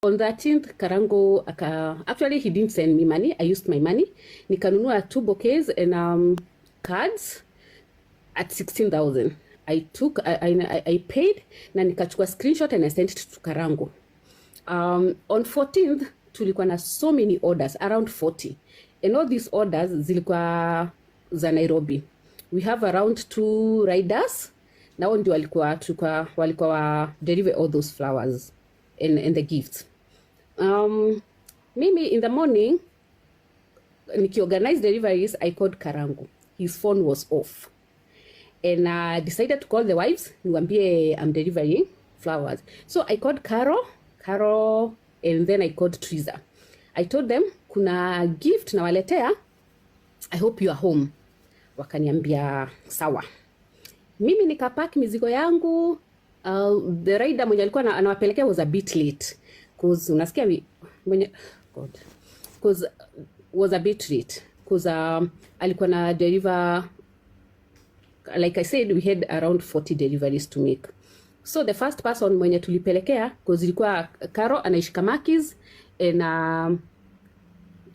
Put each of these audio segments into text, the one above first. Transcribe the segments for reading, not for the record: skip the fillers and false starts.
On 13th, Karango actually, he didn't send me money. I used my money. Nikanunua two bouquets and cards at 16,000. I took I paid na nikachukua screenshot and I sent it to Karango. On 14th tulikuwa na so many orders, around 40, and all these orders zilikuwa za Nairobi. We have around two riders nao ndio walikuwa tulikuwa walikuwa wa deliver all those flowers and the gifts. Mimi in the morning nikiorganize deliveries, I called Karango. His phone was off and I decided to call the wives niwambie I'm delivering flowers. So I called Caro and then I called Triza. I told them kuna gift nawaletea, I hope you are home. Wakaniambia sawa. Mimi nikapack mizigo yangu. The rider mwenye alikuwa anawapelekea was a bit late, 'cause unasikia mwenye, God, 'cause was a bit late 'cause alikuwa na deliver. Like I said, we had around 40 deliveries to make. So the first person mwenye tulipelekea, 'cause ilikuwa Caro anaishi Kamakis and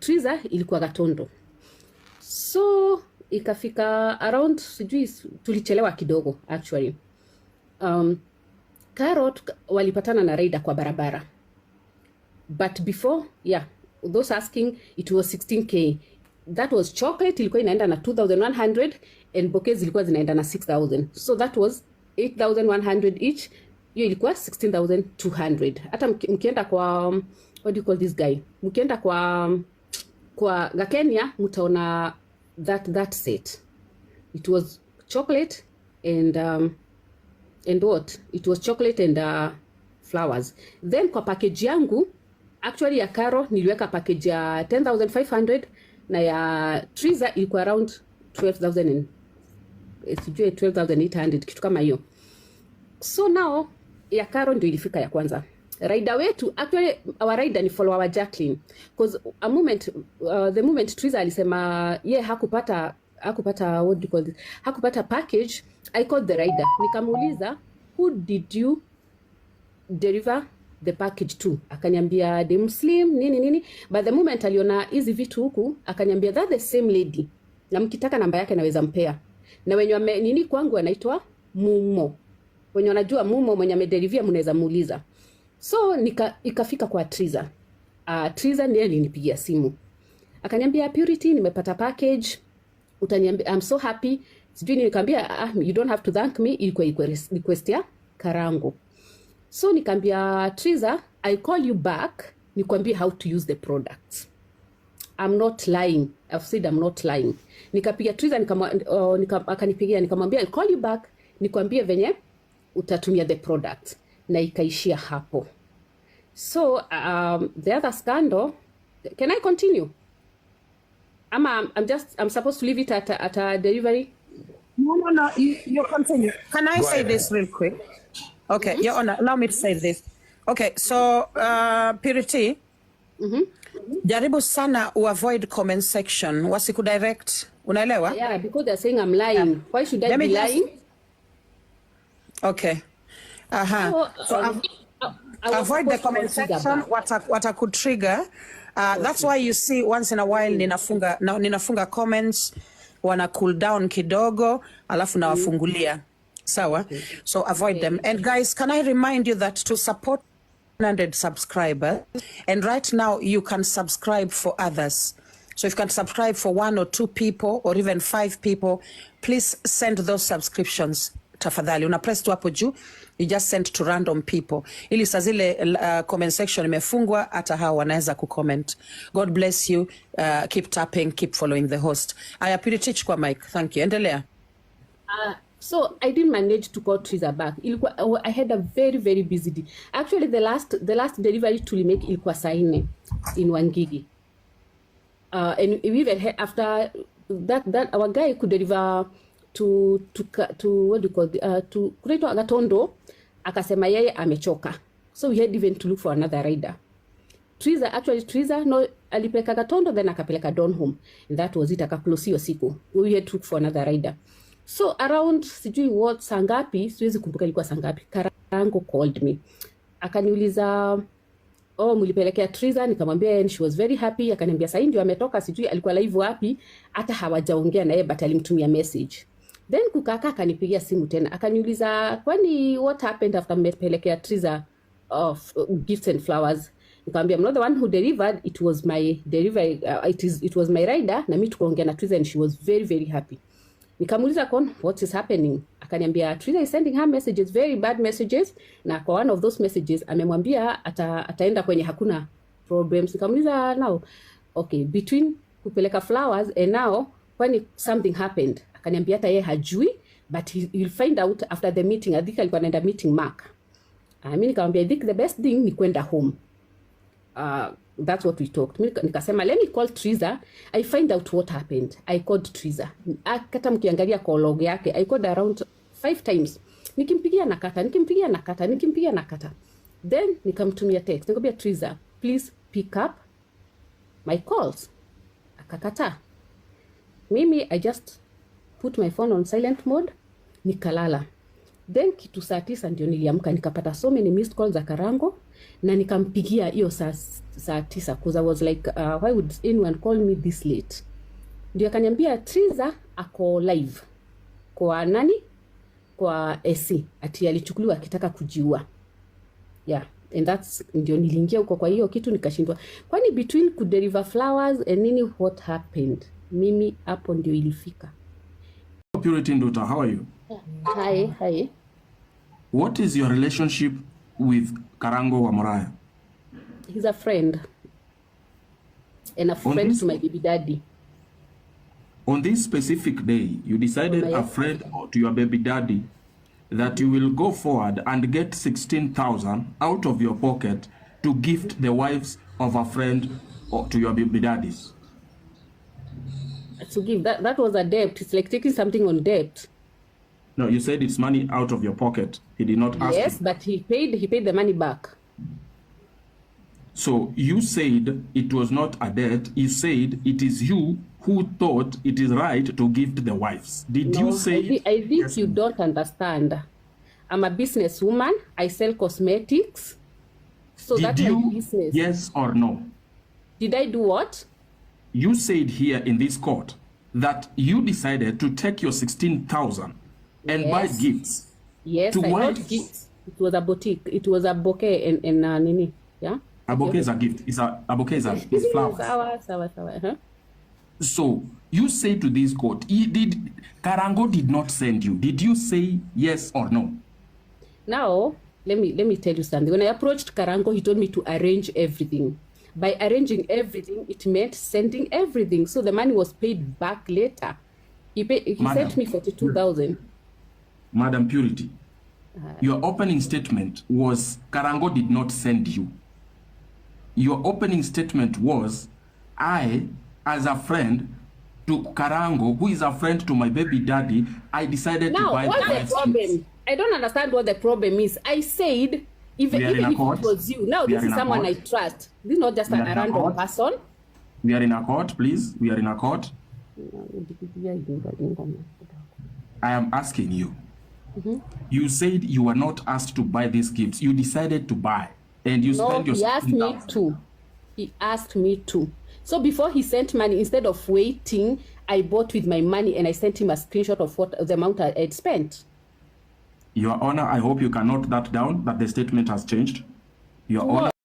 Triza ilikuwa Gatondo. So ikafika around, sijui, tulichelewa kidogo actually. Caro walipatana na rider kwa barabara. But before, yeah, those asking, it was 16K. That was chocolate ilikuwa inaenda na 2100 and bouquets zilikuwa zinaenda na 6000, so that was 8100 each. Hiyo ilikuwa 16,200. Hata mkienda kwa what do you call this guy, mkienda kwa Gakenia mtaona that set. It was chocolate and what, it was chocolate and flowers. Then kwa package yangu, actually ya Caro niliweka package ya 10,500 na ya Triza ilikuwa around 12,000 and sijui 12,800, kitu kama hiyo. So now ya Caro ndio ilifika ya kwanza. Rider wetu, actually our rider ni follower wa Jacqueline, 'cause a moment the moment Triza alisema ye hakupata, what do you call this, hakupata package, I called the rider, nikamuuliza, "Who did you deliver the package to?" Akaniambia the Muslim nini nini, but the moment aliona hizi vitu huku akaniambia that the same lady, na mkitaka namba yake naweza mpea, na wenye wame nini kwangu anaitwa Mumo, wenye wanajua Mumo mwenye amedelivia mnaweza muuliza. So ikafika kwa Triza. Triza ndiye alinipigia simu akaniambia, "Purity, nimepata package, utaniambia, I'm so happy," sijui nini. Nikamwambia, "Ah, you don't have to thank me, ilikuwa request ya Karango." So nikaambia Triza, "I call you back nikwambie how to use the products. I'm not lying. I've said I'm not lying." Nikapiga Triza, akanipigia, nikamwambia, "I'll call you back nikwambie venye utatumia the product," na ikaishia hapo. So the other scandal, can I continue? Ama I'm supposed to leave it at a delivery? No. You continue. Can I Go say ahead. This real quick? Okay, Your Honor, allow me to say this. Okay, so Purity, jaribu sana uavoid comment section, wasikudirect. Unaelewa? Yeah, because they're saying I'm lying. Why should I Let me be just- lying? Okay. Aha. So, So, I was avoid the supposed to comment consider section, back. Watakutrigger. That's why you see once in a while ninafunga, na, ninafunga comments, wana cool down kidogo, alafu nawafungulia. Sawa? So avoid them. And guys, can I remind you that to support 100 subscribers, and right now you can subscribe for others. So if you can subscribe for one or two people or even five people, please send those subscriptions, tafadhali. Una press tu hapo juu, you just send to random people, ili saa zile comment section imefungwa, hata hao wanaweza kucomment. God bless you. Keep tapping, keep following the host. Aya, Purity, chukua mic. Thank you, endelea. So I didn't manage to call Triza back. Ilikuwa, I had a very, very busy day. Actually, the last delivery tulimake ilikuwa saa nne in Wangigi. And we even had, after that our guy could deliver to what do you call it, to kunaitwa Gatondo, akasema yeye amechoka. So we had even to look for another rider. Triza, actually Triza, no, alipeleka Gatondo then akapeleka Donholm and that was it, akaclose hiyo siku. We had to look for another rider. So around sijui what, saa ngapi, siwezi kumbuka ilikuwa saa ngapi, Karango called me akaniuliza Oh, mlipelekea Triza? Nikamwambia, and she was very happy. Akaniambia sahii ndio ametoka, sijui alikuwa live wapi, hata hawajaongea na yeye, but alimtumia message. Then kukaka akanipigia simu tena, akaniuliza, kwani what happened after mmepelekea Triza of gifts and flowers? Nikamwambia, I'm not the one who delivered, it was my delivery, it was my rider, na mimi tukaongea na Triza and she was very very happy. Nikamuuliza, kon what is happening? Akaniambia Triza is sending her messages, very bad messages, na kwa one of those messages amemwambia ataenda kwenye hakuna problems. Nikamuuliza, now okay, between kupeleka flowers and now, kwani something happened? Akaniambia hata yeye hajui, but he'll find out after the meeting. I think alikuwa anaenda meeting Mark. Mi nikamwambia, I think the best thing ni kwenda home. That's what we talked. Mi nikasema, let me call Triza, I find out what happened. I called Triza. Hata mkiangalia call log yake, I called around five times, nikimpigia nakata, nikimpigia nakata, nikimpigia nakata. Then nikamtumia text, nikamwambia, "Triza, please pick up my calls." Akakataa. Mimi I just put my phone on silent mode, nikalala. Then kitu saa 9 ndio niliamka, nikapata so many missed calls za Karango, na nikampigia hiyo saa 9 because I was like, why would anyone call me this late? Ndio akaniambia Triza ako live kwa nani, kwa AC, ati alichukuliwa akitaka kujiua. Yeah, and that's ndio niliingia huko kwa hiyo kitu, nikashindwa, kwani between kudeliver flowers and nini, what happened? Mimi hapo ndio ilifika. Purity Nduta, how are you? Hi, hi. What is your relationship with Karango wa Muraya? He's a friend and a On friend this to my baby daddy. On this specific day, you decided My a friend to your baby daddy that you will go forward and get 16,000 out of your pocket to gift the wives of a friend or to your baby daddies. To give that, that was a debt. It's like taking something on debt. No, you said it's money out of your pocket. He did not ask Yes, you. But he paid the money back. So you said it was not a debt. You said it is you who thought it is right to gift the wives. Did No, you say I think yes? you don't understand. I'm a businesswoman. I sell cosmetics. So Did that's my you business. Yes or no? Did I do what? You said here in this court that you decided to take your 16,000 and buy Yes. gifts Yes, to I bought wives. gifts. It was a boutique. It was a bouquet and nini. Yeah? A bouquet is a gift. It's a bouquet is flowers. Sawa, sawa, sawa. So you say to this court, he did Karango did not send you. Did you say yes or no? Now, let me tell you something. When I approached Karango, he told me to arrange everything. By arranging everything, it meant sending everything. So the money was paid back later. He Madam, sent me 42,000. Madam Purity, your opening statement was Karango did not send you. Your opening statement was, I, as a friend to Karango, who is a friend to my baby daddy, I decided to Now, buy the what's the wife's problem? gifts. I don't understand what the problem is. I said, even, We are in even a if court. it was you, now We this are is in a someone I court. trust. This is not just We a are in a random court. Person. We are in a court, please. We are in a court. I am asking you. You said you were not asked to buy these gifts. You decided to buy, and you No, spent your he asked me 16,000. to. He asked me to. So before he sent money, instead of waiting, I bought with my money and I sent him a screenshot of what the amount I had spent. Your Honor, I hope you can note that down, that the statement has changed. Your What? Honor.